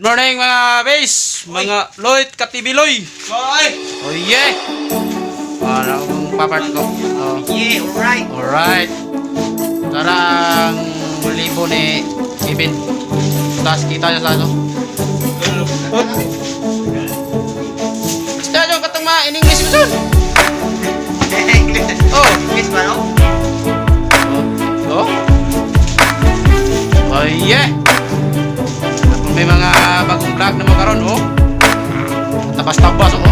Morning, mga base, mga Lloyd Katibiloy. Oy! Oh yeah. Para akong papart ko. Oh. Yeah, alright. Alright. Tarang libo ni Kevin. Tapos kita niya sa ano. Basta yung katong mga in English mo dun. Oh. English ba, no? Oh. Oh. Oh yeah. Kung may mga bagong vlog na mo karon, oh. Tabas-tabas, oh.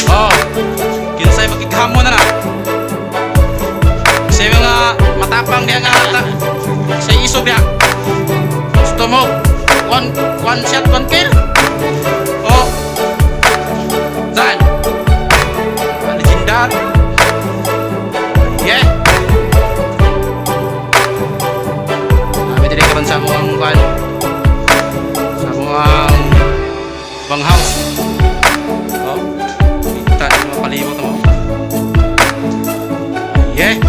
Oh. Kinsay makighamon na na. Sa mga matapang diya nga ata. Sa isog diya. Gusto mo one one shot, one kill? Oh. Saan? Ah, legendary. Yeah. Kami diri karon sa among kuan. Sa among bang house. Oh. Kita yung mga palibot mo. Yeah.